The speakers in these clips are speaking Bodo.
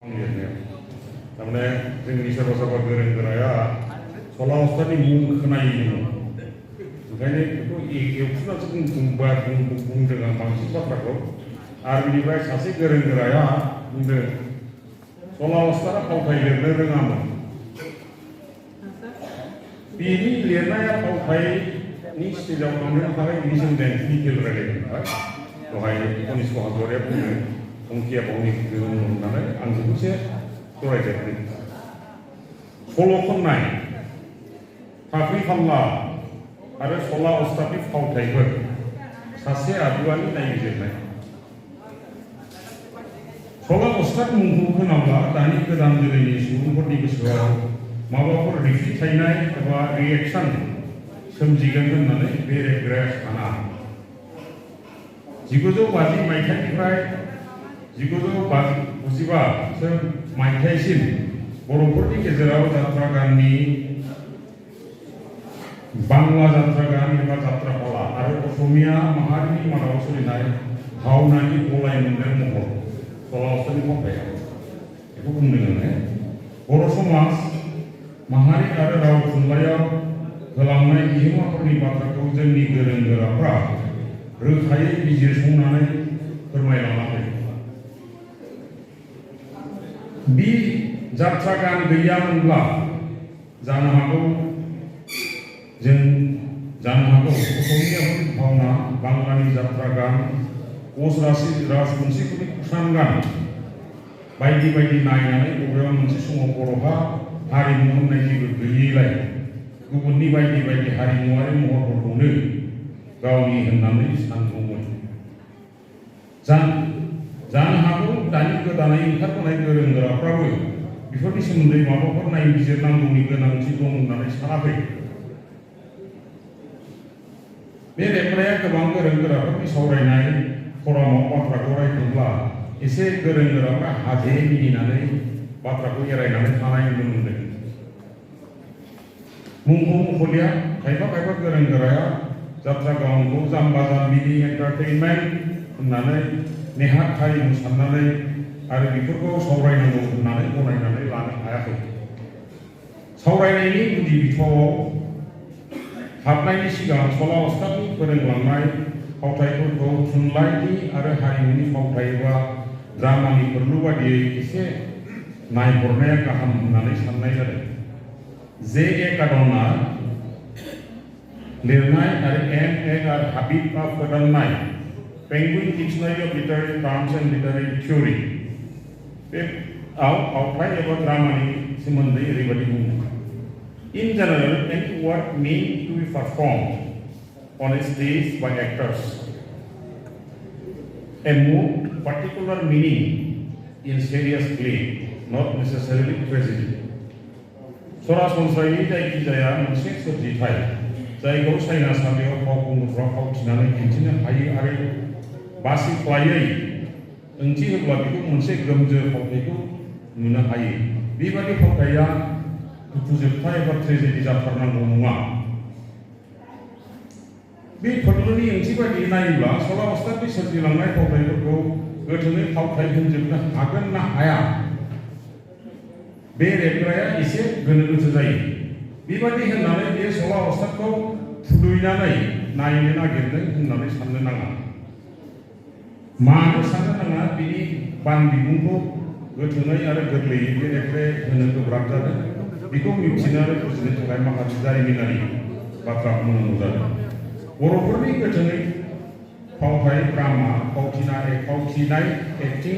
थारमाने जोंनि सोरबा सोरबा गोरों गोराया सला अस्थानि मुं खोनायो ओंखायनो बेखौ एवथुनासो बुंदों आं बांसिन बाथ्राखौ आरो बिनिफ्राय सासे गोरों गोराया बुंदों सला अस्थाना फावथाय लिरनो रोङामोन बिनि लिरनाया फावथायनि स्टेजाव थांनो थाखाय बिनि सोमोन्दै टेकनिकेल रायलायदों दहाय कनिष्क हाज'वारिया बुंदों अंकिया बावनि गोहोम होननानै आं बेखौसो फरायदेरदों सल' खननाय फाख्रि फाल्ला आरो सला अस्थादनि फावथायफोर सासे आदुवानि नायबिजिरनाय सला अस्थाद मुंखौ खोनाब्ला दानि गोदान जोलैनि सुबुंफोरनि गोसोआव माबाफोर रिफिथायनाय एबा रिएक्सन सोमजिगोन होननानै बे रेबग्राया साना 1950 मायथाइनिफ्राय 1995 मायथाइसिम बर'फोरनि गेजेराव जात्रा गाननि बांला जात्रा गान एबा जात्रा फाला आरो असमिया माहारिनि मादाव सोलिनाय भावनानि गलाय मोनदेर महर सला अस्थादनि फावथाया बेखौ बुंदों आङो बर' समाज माहारि आरो राव थुनलाइयाव होलांनाय बिहोमाफोरनि बाथ्राखौ जोंनि गोरों गोराफ्रा रोखायै बिजिरसंनानै फोरमायलाङाखै बि जात्रा गान गैयामोनब्ला जानो हागौ असमियाफोरनि भावना बांलानि जात्रा गान कच राजबंशीफोरनि कुसान गान बायदि बायदि नायनानै बबेबा मोनसे समाव बर'हा हारिमु होननाय जेबो गैयैलाय गुबुननि बायदि बायदि हारिमुआरि महरफोरखौनो गावनि होननानै सानदोंमोन जानो हागौ दानि गोदानै ओंखारबोनाय गोरों गोराफ्राबो बेफोरनि सोमोन्दै माबाफोर नायबिजिरनांगौनि गोनांथि दं होननानै सानाखै बे रेबग्राया गोबां गोरों गोराफोरनि सावरायनाय फरामाव बाथ्राखौ रायखांब्ला एसे गोरों गोराफ्रा हाजे मिनिनानै बाथ्राखौ एरायनानै थानाय नुनो मोनदों मुंखौ मख'लिया खायफा गोरों गोराया जात्रा गानखौ जाम्बा जाम्बिनि एन्टारटेनमेन्ट होननानै नेहाथ हारिमु साननानै आरो बेफोरखौ सावरायनांगौ होननानै गनायनानै लानो हायाखै सावरायनायनि गुदि बिथायाव हाबनायनि सिगां सला अस्थादनि फोरोंलांनाय फावथायफोरखौ थुनलाइनि आरो हारिमुनि फावथाय एबा ड्रामानि फोरलु बादियै एसे नायहरनाया गाहाम होननानै साननाय जादों जे कादनआ लिरनाय आरो M.A. हाबिबआ फोदाननाय Penguin dictionary of literary terms and literary theory बे फावथाय एबा ड्रामानि सोमोन्दै ओरैबायदि बुङो In general, any work meant to be performed on a stage by actors evoke particular meaning in serious play, not necessarily tragedy. सरासनस्रायै जायखिजाया मोनसे सोरजिथाय जायखौ सायनासालियाव फावखुंगुरफ्रा फावथिनानै दिन्थिनो हायो आरो बासिख्लायै ओंथि होब्ला बेखौ मोनसे गोमजोर फावथायखौ नुनो हायो बेबादि फावथाया दुखु जोबथा एबा ट्रेजेडि जाथारनांगौ नङा बे फोरलुनि ओंथि बायदि नायोब्ला सला अस्थादनि सोरजिलांनाय फावथायफोरखौ गोथोङै फावथाय होनजोबनो हागोन ना हाया बे रेबग्राया एसे गोनो गोथो जायो बेबादि होननानै बे सला अस्थादखौ फुदुयनानै नायनो नागिरदों होननानै साननो नाङा मानो साननो नाङा बिनि बान बिबुंखौ गोथोङै आरो गोरलैयै बे रेबग्राया होनो गोब्राब जादों बेखौ मिथिनो आरो बुजिनो थाखाय माखासे जारिमिनारि बाथ्रा बुंनांगौ जादों बर'फोरनि गोथोङै फावथाय ड्रामा फावथिनाय एक्टिं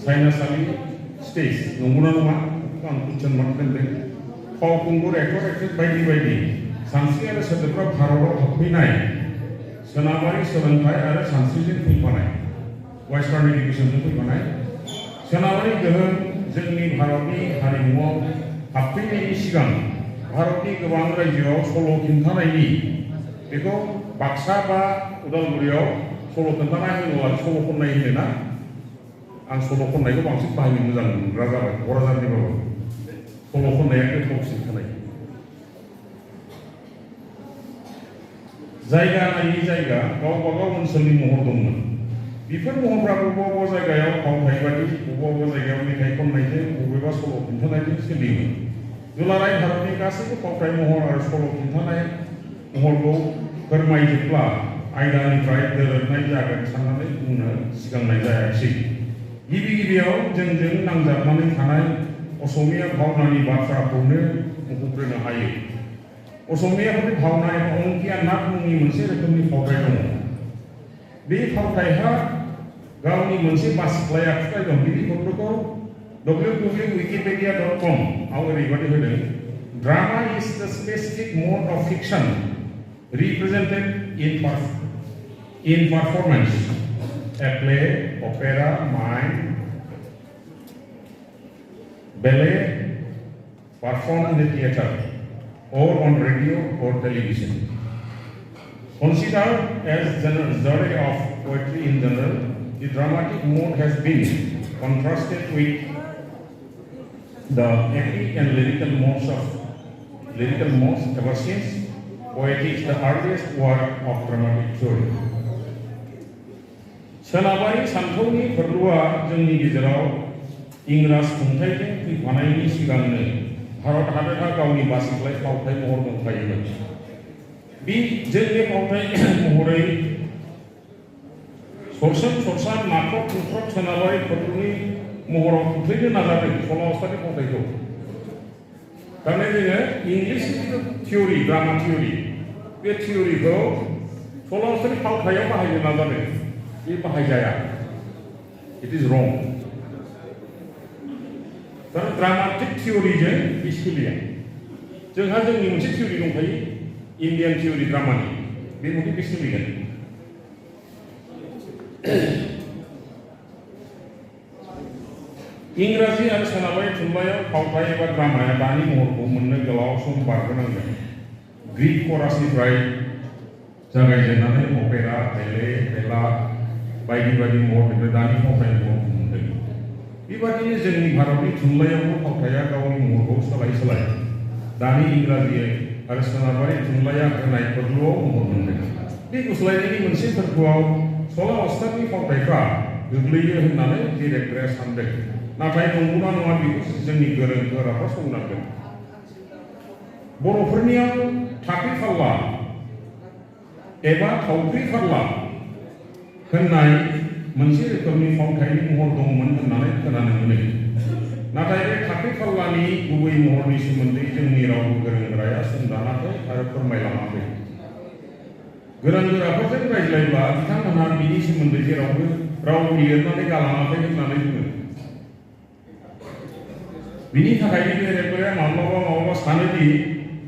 सायनासालि स्टेज नंगौना नङा आं कुइसन मार्क दोनदों फावखुंगुर एक्टर एक्ट्रेस बायदि बायदि सानस्रि आरो सोदोबफ्रा भारताव हाबफैनाय सोनाबारि सोलोंथाइ आरो सानस्रिजों फैफानाय वेस्टार्न इडुकेसनजों फैफानाय सोनाबारि गोहोम जोंनि भारतनि हारिमुआव हाबफैनायनि सिगां भारतनि गोबां रायजोआव सल' खिन्थानायनि बेखौ बाक्सा बा उदालगुरियाव सल' खिन्थानाय होनोब्ला सल' खननाय होनोना आं सल' खननायखौ बांसिन बाहायनो मोजां मोनग्रा जाबाय क'क्राझारनिबाबो सल' खननाया गोथावसिन खोनायो जायगा नायै जायगा गावबा गाव ओनसोलनि महर दंमोन बेफोर महरफ्रा बबेबा जायगायाव फावथाय बादि बबेबा जायगायाव मेथाइ खननायजों खिन्थानायजों सोलियोमोन दुलाराय भारतनि गासैबो फावथाय महर आरो सल' खिन्थानाय महरखौ फोरमायजोबब्ला आयदानिफ्राय दोरोदनाय जागोन साननानै बुंनो सिगांनाय जायाखिसै गिबि गिबियाव जोंजों नांजाबनानै थानाय असमिया भावनानि बाथ्राखौनो मख'ग्रोनो हायो असमियाफोरनि भावना एबा अंकिया नाट मुंनि मोनसे रोखोमनि फावथाय दङ बे फावथायहा गावनि मोनसे बासिख्लाय आखुथाय दं बिनि फट'खौ www.wikipedia.com आव ओरैबायदि होदों ड्रामा इज द specific mode of fiction represented in performance a play opera mime ballet performed in the theater or on radio or television considered as genre of poetry in general the dramatic mode has been contrasted with the epic and lyrical modes ever since poetics the earliest work of dramatic theory सोनाबारि सानथौनि फोरबोआ जोंनि गेजेराव इंराज खुंथायजों फैफानायनि सिगांनो भारत हादोरहा गावनि बासिख्लाय फावथाय महर दंखायोमोन जों बे फावथाय महरै सरसन सरसान नाख्रब खुंख्रब सोनाबारि फोरबोनि महराव खोख्लैनो नाजादों सल'बाथानि फावथायखौ थारमाने जोङो इंलिश थियरि ड्रामा थियरि बे थियरिखौ सल'बाथानि फावथायाव बाहायनो नाजादों बे बाहायजाया इट इज रं दा ड्रामाटिक थियरिजों बे सोलिया जोंहा जोंनि मोनसे थियरि दंखायो इन्डियान थियरि ड्रामानि बे मथे बे सोलिगोन इंराजि आरो सोनाबारि थुनलाइयाव फावथाय एबा ड्रामाया दानि महरखौ मोननो गोलाव सम बारगोनांगोन ग्रीक करासनिफ्राय जागायजेननानै अपेरा बेले बेला बायदि बायदि महरनिफ्राय दानि फावथाय महरखौ मोनदों बेबादिनो जोंनि भारतनि थुनलाइयावबो फावथाया गावनि महरखौ सोलाय दानि इंराजि आरो सोनाबारि थुनलाइया होनाय फोरबोआव महर मोनदों बे गुस्लायनायनि मोनसे फोरबोआव सल'बाथानि फावथायफ्रा गोग्लैयो होननानै डिरेक्टरा सानदों नाथाय नंगौना नङा बेखौ जोंनि गोरों गोराफ्रा संनांगोन बर'फोरनियाव थाखै फाल्ला एबा थावख्रि फाल्ला होननाय मोनसे रोखोमनि फावथायनि महर दंमोन होननानै खोनानो मोनो नाथाय बे थाखै फाल्लानि गुबै महरनि सोमोन्दै जोंनि रावबो गोरों गोराया सोंदाङाखै आरो फोरमायलाङाखै गोरों गोराफोरजों रायज्लायब्ला बिथांमोनहा बिनि सोमोन्दै जेरावबो रावबो लिरनानै गालाङाखै होननानै बुङो बिनि थाखायनो डिरेक्टरा माब्लाबा सानोदि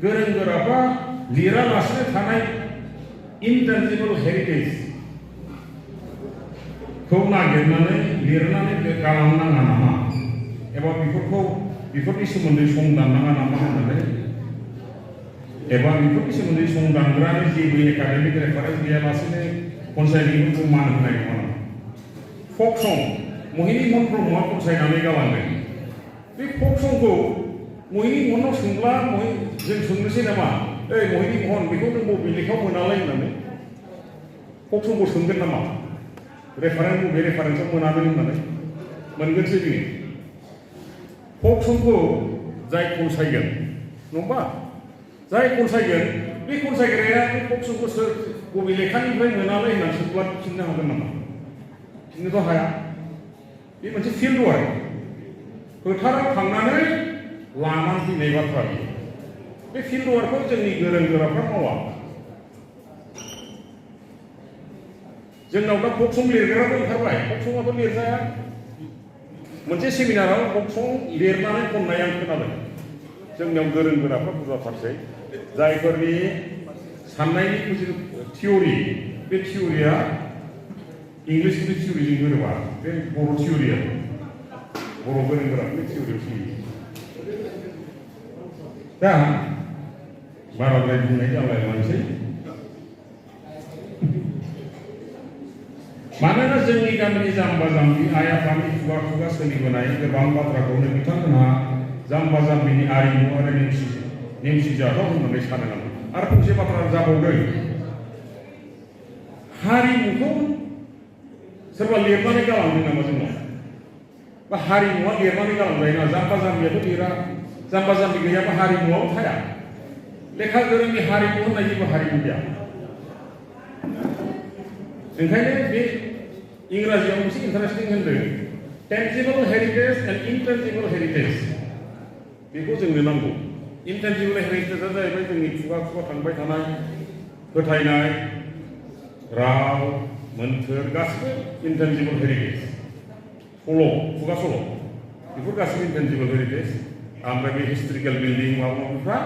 गोरों गोराफ्रा लिरालासिनो थानाय इनटेनजिबल हेरिटेज खौ नागिरनानै लिरनानै गालांनाङा नामा एबा बेफोरनि सोमोन्दै संदाननाङा नामा होननानै एबा बेफोरनि सोमोन्दै संदानग्रानि जेबो एकाडेमिक रेफारेन्स गैयालासेनो खनसायगिरिफोरखौ मान होनाय नङा फक सं महिनी मोहन ब्रह्मआ खनसायनानै गालांदों बे फक संखौ महिनी मोहनाव सोंब्ला जों सोंनोसै नामा ओइ महिनी मोहन बेखौ नों बबे लेखायाव मोनालाय होननानै फक संखौ सोंगोन नामा बबे रेफारेन्सआव मोनामोन होननानै मोनगोनसै जोङो फक संखौ जाय खनसायगोन नङा जाय खनसायगोन बे खनसायग्राया बे फक संखौ सोर बबे लेखानिफ्राय मोनालाय होननानै सोंब्ला खिन्थानो हागोन नामा खिन्थानोथ' हाया बे मोनसे फिल्ड वार्क फोथाराव थांनानै लानानै फैनाय बाथ्रा बियो बे फिल्ड वार्कखौ जोंनि गोरों गोराफ्रा मावा जोंनाव दा फक सं लिरग्राबो ओंखारबाय फक सङाबो लिरजाया मोनसे सेमिनाराव फक सं लिरनानै खननाय आं खोनादों जोंनियाव गोरों गोराफ्रा बुरजाथारसै जायफोरनि साननायनि थियरि बे थियरिया इंलिसनि थियरिजों गोरोबा बे बर' थियरिया बर' गोरों गोराफोरनि थियरियाव सोलियो दा बाराद्राय बुंनाय जालायलांसै मानोना जोंनि गामिनि जाम्बा जाम्बि आइ आफानि खुगा खुगा सोलिबोनाय गोबां बाथ्राखौनो बिथांमोनहा जाम्बा जाम्बिनि आरिमु आरो नेवसिजाथाव होननानै सानो नामा आरो फंसे बाथ्रा जाबावदों हारिमुखौ सोरबा लिरनानै गालांदों नामा जोंनाव बा हारिमुआ लिरनानै गालांजायोना जाम्बा जाम्बियाथ' लिरा जाम्बा जाम्बि गैयाबा हारिमुआव थाया लेखा गोरोंनि हारिमु होननाय जेबो हारिमु गैया ओंखायनो बे इंराजियाव मोनसे इन्टारेस्टिं होनदों tangible heritage and intangible heritage बेखौ जोंनो नांगौ इनटेंजिबल हेरिटेजआ जाहैबाय जोंनि खुगा खुगा थांबाय थानाय फोथायनाय राव मोन्थोर गासिबो इनटेंजिबल हेरिटेज सल' खुगा सल' बेफोर गासिबो इनटेंजिबल हेरिटेज ओमफ्राय बे हिस्टरिकेल बिल्डिं माबा माबिफ्रा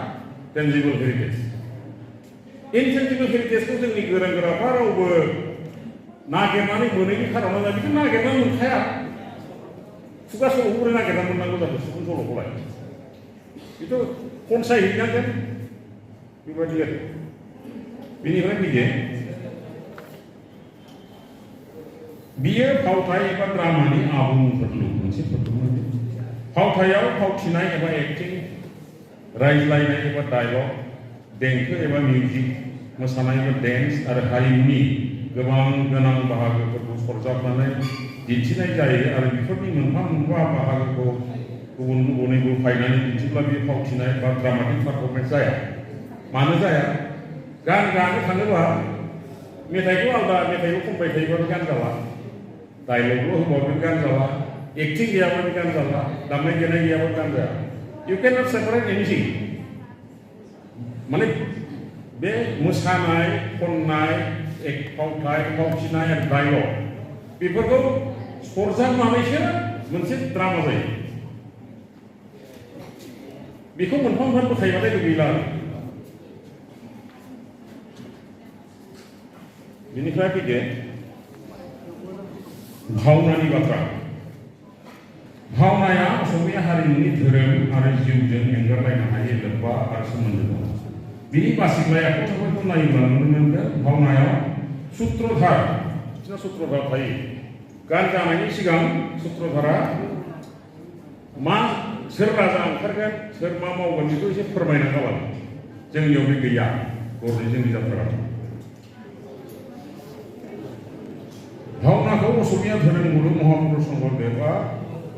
टेंजिबल हेरिटेज इनटेंजिबल हेरिटेजखौ जोंनि गोरों गोराफ्रा रावबो नागिरनानै मोनैनि खारनाव जा बेखौ नागिरनानै मोनखाया खुगा सल'खौ बोरै नागिरना मोननांगौ जाखो सुबुं सल'खौलाय बेथ' खनसायहैनांगोन बेबायदि आरो बेनिफ्राय फैदो बियो फावथाय एबा ड्रामानि आबुं फोरलु मोनसे फोरलु फावथायाव फावथिनाय एबा एक्टिं रायज्लायनाय एबा डायलग देंखो एबा मिउजिक मोसानाय एबा डेन्स आरो हारिमुनि गोबां गोनां बाहागोफोरखौ सरजाबनानै दिन्थिनाय जायो आरो बेफोरनि मोनफा मोनफा बाहागोखौ गुबुन गुबुनै बोफायनानै दिन्थिब्ला बे फावथिनाय बा ड्रामाटिक पारफरमेन्स जाया मानो जाया गान गानो थाङोबा मेथाइखौ आलादा मेथाइखौ खनबाय थायोबा गान जाला डायलगल' होबाबो गान जाला एक्टिं गैयाबाबो गान जाला दामनाय देनाय गैयाबाबो गान जाया इउ केन नट सेपारेट एनिथिं माने बे मोसानाय खननाय फावथाय फावथिनाय आरो डायलग बेफोरखौ सरजाबनानैसो मोनसे ड्रामा जायो बेखौ मोनफा मोनफा बोखायबाथाय गैला बेनिफ्राय फैदो भावनानि बाथ्रा भावनाया असमिया हारिमुनि धोरोम आरो जिउजों एंगारलायनो हायै लोब्बा आरो सोमोन्दो दं बिनि बासिग्लाय आखुथायफोरखौ नायोब्ला नुनो मोनगोन भावनायाव सूत्रधार बिसोरना सूत्रधार थायो गान जानायनि सिगां सूत्रधारा मा सोर राजा ओंखारगोन सोर मा मावगोन बेखौ एसे फोरमायना गालाङो जोंनियाव बे गैया बर'नि जोंनि जाथ्रा भावनाखौ असमिया धोरोम गुरु महापुरुष शंकरदेवआ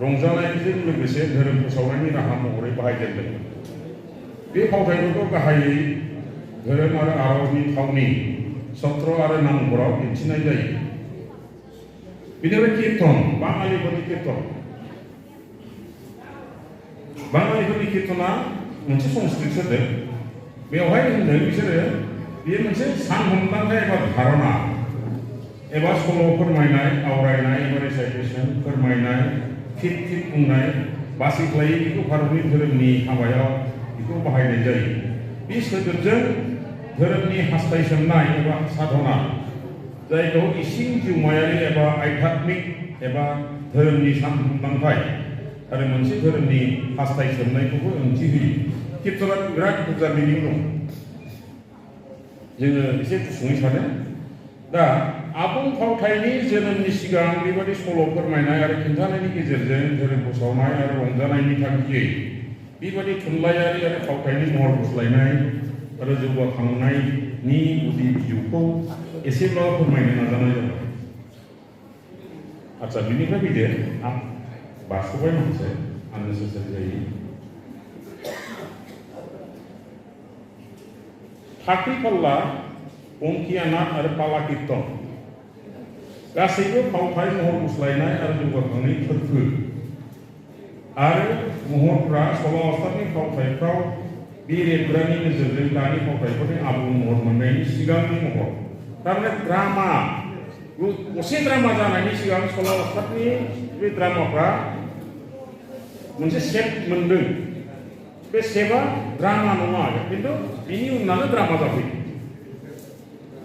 रंजानायजों लोगोसे धोरोम फोसावनायनि राहा महरै बाहायजेनदों बे फावथायफोरखौ गाहायै धोरोम आरो आरजनि थावनि सत्र आरो नामफोराव दिन्थिनाय जायो बेनिफ्राय कीर्तन बाङालिफोरनि कीर्तना मोनसे संस्कृत सोदोब बेवहाय होनदों बिसोरो बेयो मोनसे सानहमदांथाय एबा धारणा एबा सल' फोरमायनाय आवरायनाय एबा रेसाइटेसन फोरमायनाय थिक बुंनाय बासिख्लायै बेखौ भारतनि धोरोमनि हाबायाव बेखौ बाहायनाय जायो बे सोदोबजों धोरोमनि हास्थायसोमनाय एबा साधना जायखौ इसिं जिउमायारि एबा आध्यात्मिक एबा धोरोमनि सानहमदांथाय आरो मोनसे धोरोमनि हास्थायसोमनायखौबो ओंथि होयो कीर्तना बिराद बुरजा मिनिं दं जोङो एसे गुसुङै सानो दा आबुं फावथायनि जोनोमनि सिगां बेबादि सल' फोरमायनाय आरो खिन्थानायनि गेजेरजों धोरोम फोसावनाय आरो रंजानायनि थांखियै बेबादि थुनलाइयारि आरो फावथायनि महर गुस्लायनाय आरो जौगाखांनायनि गुदि बिजौखौ एसेब्लाबो फोरमायनो नाजानाय जाबाय आच्चा बिनिफ्राय फैदो आं बारस'बाय माखासे आननेसेसारि जायो थाखै फाल्ला अंकिया नाट आरो पाला कीर्तन गासैबो फावथाय महर गुस्लायनाय आरो जौगाखांनाय फोरबो आरो महरफ्रा सल'बाथानि फावथायफ्राव बे रेबग्रानि नोजोरजों दानि फावथायफोरनि आबुं महर मोननायनि सिगांनि महर थारमाने ड्रामा असे ड्रामा जानायनि सिगां सल'बाथानि बे ड्रामाफ्रा मोनसे सेप मोनदों बे सेपआ ड्रामा नङा खिन्थु बिनि उनावनो ड्रामा जाफैयो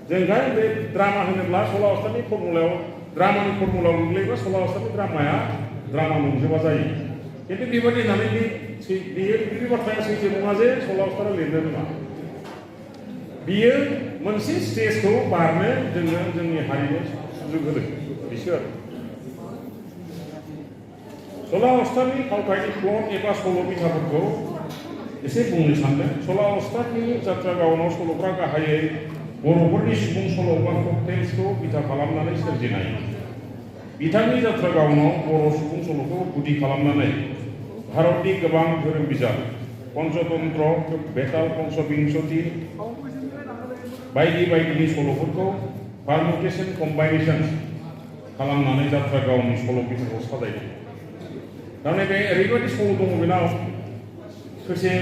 जोंखाय बे ड्रामा होनोब्ला सल'बाथानि फर्मुलायाव ड्रामानि फर्मुलायाव गोग्लैयोबा सल'बाथानि ड्रामाया ड्रामा नंजोबा जायो खिन्थु बेबायदि होननानै बे बाथ्राया सैथो नङा जे सल'बाथा लिरनो रोङा बियो मोनसे स्टेजखौ बारनो जोङो जोंनि हारिनो सुजुग होदों बिसोर सल'बाथानि फावथायनि प्लट एबा सल' बिथाफोरखौ एसे बुंनो सानदों सल'बाथानि जात्रा गावनाव सल'फ्रा गाहायै बर'फोरनि सुबुं सल' बा टेल्सखौ बिथा खालामनानै सोरजिनाय बिथांनि जात्रा गावनाव बर' सुबुं सल'खौ गुदि खालामनानै भारतनि गोबां धोरोम बिजाब पन्चतन्त्र बेताल पंचबिंशति बायदि बायदिनि सल'फोरखौ पारमुटेशन कम्बाइनेशन खालामनानै जात्रा गावनि सल' बिथाखौ साजायदों। थारमाने बे ओरैबायदि सल' दङ बेनाव ससे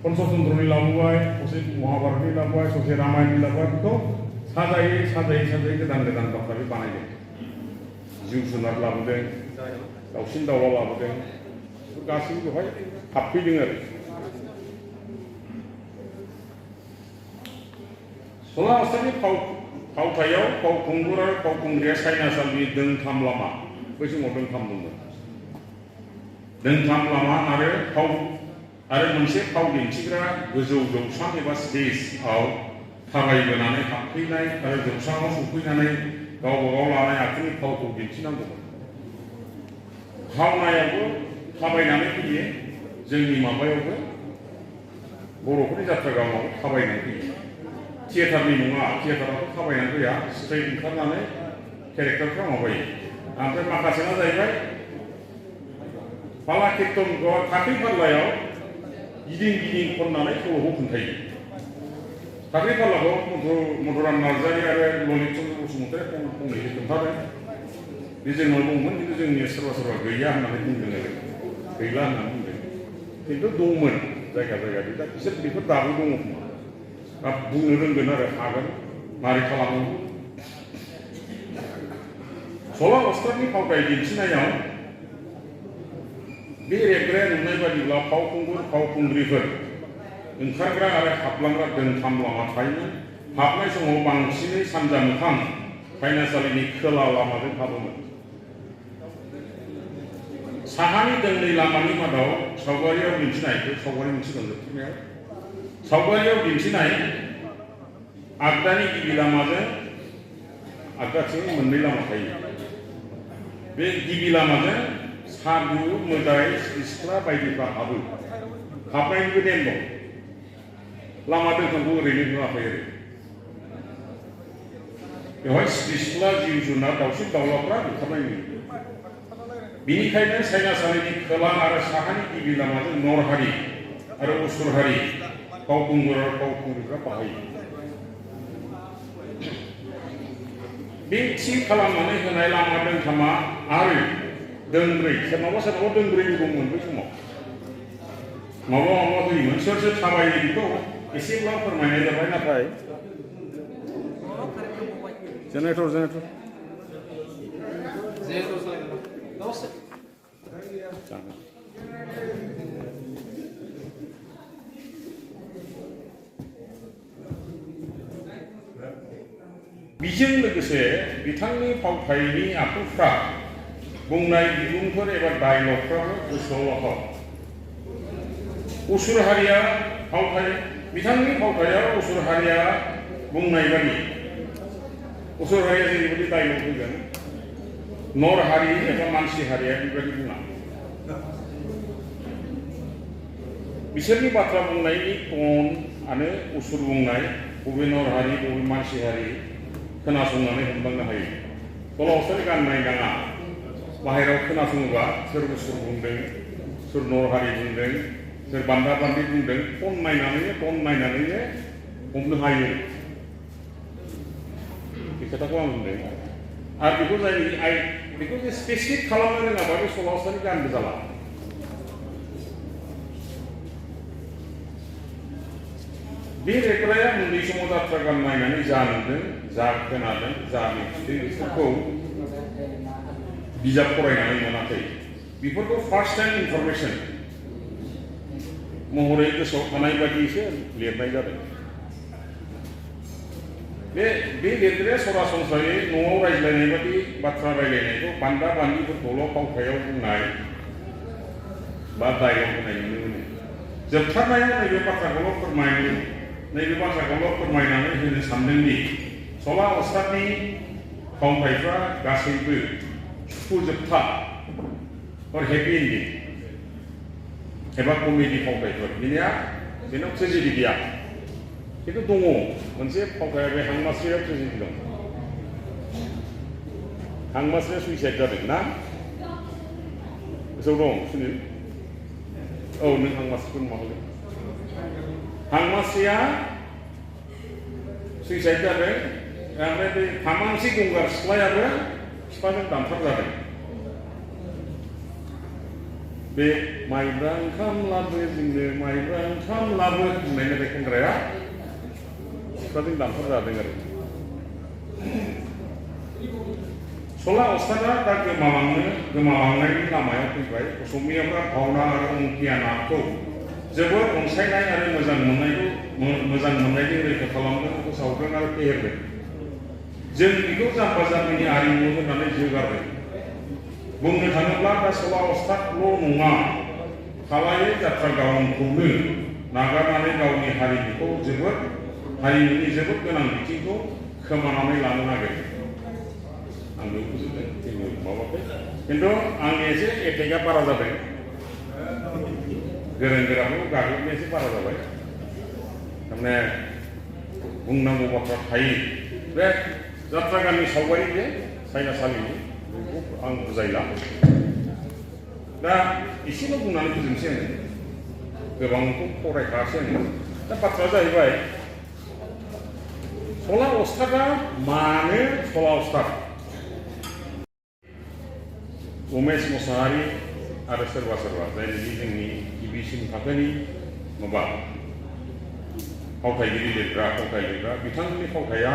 पन्चतन्त्रनि लाबोबाय ससे महाभारतनि लाबोबाय ससे रामायणनि लाबोबाय बेखौ साजायै साजायै साजायै गोदान गोदान बाथ्रा बे बानायदों। जिब जुनार लाबोदों दाउसिन दाउला लाबोदों गासैबो बेवहाय हाबफैदों आरो सलासलनि फावथायाव फावखुंगुर आरो फावखुंग्रिया साइनासालनि दोंथाम लामा बै समाव दोंथाम दंमोन दोंथाम लामा आरो मोनसे फाव दिन्थिग्रा गोजौ जौसां एबा स्टेजआव थाबायबोनानै हाबफैनाय आरो जौसाङाव सफैनानै गावबा गाव लानाय आखुनि फावखौ दिन्थिनांगौमोन। भावनायावबो थाबायनानै फैयो जोंनि माबायावबो बर'फोरनि जात्रा गावनाव थाबायनानै फैयो थियेटारनि नङा थियेटाराथ' थाबायनानै फैया स्ट्रेट ओंखारनानै केरेक्टारफ्रा माबायो ओमफ्राय माखासेना जाहैबाय फाला कीर्तन फाख्रि फाल्लायाव गिदिं गिदिं खननानै सल'खौ खोन्थायो। फाख्रि फाल्लाखौ मधुराम नार्जारि आरो ललित चन्द्र बसुमतारी फंनैसो खोन्थादों बे जोंनाव दंमोन खिन्थु जोंनिया सोरबा सोरबा गैया होननानै बुंदों आरो गैला होननानै बुंदों खिन्थु दंमोन जायगा जायगा दा बिसोर बेफोर दाबो दङ खोमा दा बुंनो रोंगोन आरो हागोन मारै खालामो। सल' अस्तादनि फावथाय दिन्थिनायाव बे रेबग्राया नुनाय बादिब्ला फावखुंगुर फावखुंग्रिफोर ओंखारग्रा आरो हाबलांग्रा दोंथाम लामा थायोमोन। हाबनाय समाव बांसिनै सानजा मोखां साइनासालिनि खोला लामाजों हाबोमोन। साहानि दोंनै लामानि मादाव सावगारियाव दिन्थिनाय सावगारि मोनसिगोन जोबथारनायाव सावगारियाव दिन्थिनाय आगदानि गिबि लामाजों आगदाथिं मोननै लामा थायो। बे गिबि लामाजों सादु मोदाय सिख्ला बायदिफ्रा हाबो हाबनायनिबो नेम दं लामा दोंथामखौ ओरैनो होआखै आरो बेवहाय सिख्ला जिब जुनार दाउसिन दाउलाफ्रा ओंखारनाय नुयो। बिनिखायनो साइनासालिनि खोला आरो साहानि गिबि लामाजों नरहारि आरो असुर हारि फावखुंगुर आरो फावखुंग्रिफ्रा बाहायो। बे थि खालामनानै होनाय लामा दोंथामा आरो दोंब्रै सोरनावबा सोरनावबा दोंब्रैबो दंमोन बै समाव माबा माबा होयोमोन सोर सोर थाबायो बेखौ एसेब्ला फोरमायनाय जाबाय नाथाय जेनेरेटर बेजों लोगोसे बिथांनि फावथायनि आखुफ्रा बुंनाय बिबुंफोर एबा डायलगफ्राबो गोसोआव लाथाव। असुर हारिया फावथाय बिथांनि फावथायाव असुर हारिया बुंनाय बादि असुर हारिया जेरैबायदि डायलग होगोन नर हारि एबा मानसि हारिया बेबायदि बुङा। बिसोरनि बाथ्रा बुंनायनि टनआनो असुर बुंनाय बबे नर हारि बबे मानसि हारि खोनासंनानै हमदांनो हायो। सल'आवसो गाननाय गाना बाहेरायाव खोनासङोबा सोर असुर बुंदों सोर नर हारि बुंदों सोर बान्दा बान्दि बुंदों टन नायनानैनो हमनो हायो। बे खोथाखौ आं बुंदों आरो बेखौ जे स्पेसिफिक खालामनो रोङाबा बे सल'आवसोनि गानबो जाला। बे रेबग्राया उन्दै समाव जात्रा गान नायनानै जा नुदों जा खोनादों जा मिथिदों बेफोरखौ बिजाब फरायनानै मोनाखै बेफोरखौ फार्स्ट टाइम इनफरमेसन महरै गोसोआव थानाय बायदिसो लिरनाय जादों। बे लिरग्राया सरासनस्रायै न'आव रायज्लायनाय बायदि बाथ्रा रायज्लायनायखौ बान्दा बान्दिफोरखौल' फावथायाव बुंनाय बा डायलग होनाय नुनो मोनो। जोबथारनायाव नैबे बाथ्राखौल' फोरमायनानै होनो सानदोंदि सला अस्तादनि फावथायफ्रा गासैबो सुखुजोबथा हेपि एन्डिं एबा कमेडि फावथायफोर बेनाव ट्रेजेडि गैया खिन्थु दङ मोनसे फावथाया बे हांमास्रियाव ट्रेजेडि दं। हांमासिया सुइसाइड जादों ना गोसोआव दं सुनिल औ नों हांमासिखौ नुवाखै हांमासिया सुइसाइड जादों ओमफ्राय बे फामांसि गंगार सिख्लायाबो बिफाजों दानथार जादों बे माइब्रा ओंखाम लाबो जोंनो माइब्रा ओंखाम लाबो होननाय मेथाइ खनग्राया बिफाजों दानथार जादों आरो सला अस्तादा दा गोमालांनायनि लामायाव फैबाय असमियाफ्रा भावना आरो अंकियानाखौ जोबोद अनसायनाय आरो मोजां मोननायजों रैखा खालामदों फोसावदों आरो फेहेरदों जों बेखौ जाम्बा जाम्बिनि आरिमु होननानै जोगारदों बुंनो थाङोब्ला दा सला अस्तादल' नङा खालायै जात्रा गावनखौनो नागारनानै गावनि हारिमुनि जोबोद गोनां बिथिंखौ खोमानानै लानो नागिरदों आं बेखौ बुजिदों जेबो माबाखै खिन्थु आंनि एसे एटेकआ बारा जादों गोरों गोराखौ गाग्लोबनाया एसे बारा जाबाय थारमाने बुंनांगौ बाथ्रा थायो बे जात्रा गाननि सावगारि बे सायनासालिनि बेखौ आं बुजायला दा एसेल' बुंनानै फोजोबनोसै आङो गोबांखौ फरायखासै आङो दा बाथ्राया जाहैबाय सला अस्तादा मानो सला अस्ताद उमेश मुसाहारि आरो सोरबा जायनि जोंनि गिबिसिन थाखोनि माबा फावथायगिरि लिरग्रा बिथांमोननि फावथाया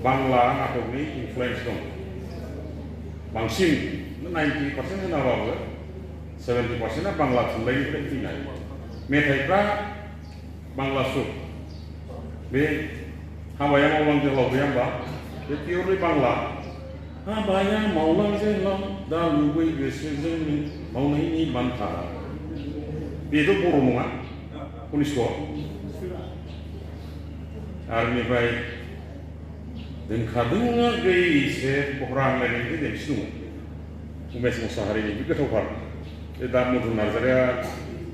बांला नाटकनि इनफ्लुयेन्स दं बांसिन 90% होनाबाबो 70%आ बांला थुनलाइनिफ्राय फैनाय मेथाइफ्रा बांला सुर बे हाबाया मावलां जोहोलाव गैया होमबा बे पियरलि बांला हाबाया मावलां जोहोलाव दा लुबै गोसोजों मावनायनि बान्था बेथ' बर' नङा कनिष्कआ आरो बेनिफ्राय दोनखादोंना गैसे बहरा होनलायनायनि देंखि दङ उमेश मुसाहारिनि बे गोथावथार बे दा मधु नार्जारिया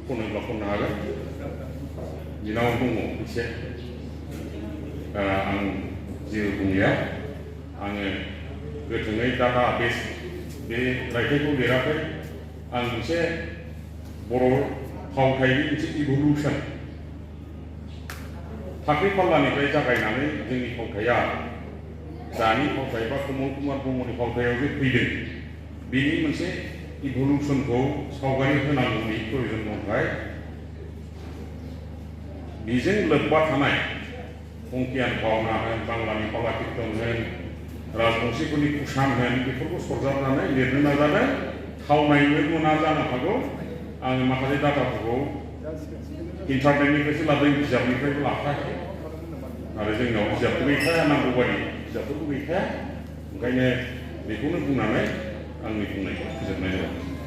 खनोब्ला खननो हागोन बिनाव दङ एसे आं जेबो बुंलिया आङो गोथोङै डाटा बेस बे रायथाइखौ लिराखै आं मोनसे बर' फावथायनि मोनसे इभलिउसन थाखो फाल्लानिफ्राय जागायनानै जोंनि फावथाया दानि फावथाय बा कमल कुमार ब्रह्मनि फावथायाव जे फैदों बेनि मोनसे इभलिउसनखौ सावगारि होनांगौनि प्रयोजन दंखाय बेजों लोब्बा थानाय अंकियान भावना होन बांलानि फाला कीर्तन होन राजबंशीफोरनि कुसान होन बेफोरखौ सरजाबनानै लिरनो नाजादों थावनायबो मोना जानो हागौ आङो माखासे डाटाफोरखौ इन्टारनेटनिफ्रायसो लादों बिजाबनिफ्रायबो लाखायाखै आरो जोंनाव बिजाबबो गैखाया नांगौ बायदि बिजाबफोरबो गैखाया ओंखायनो बेखौनो बुंनानै आंनि बुंनायखौ फोजोबनाय जाबाय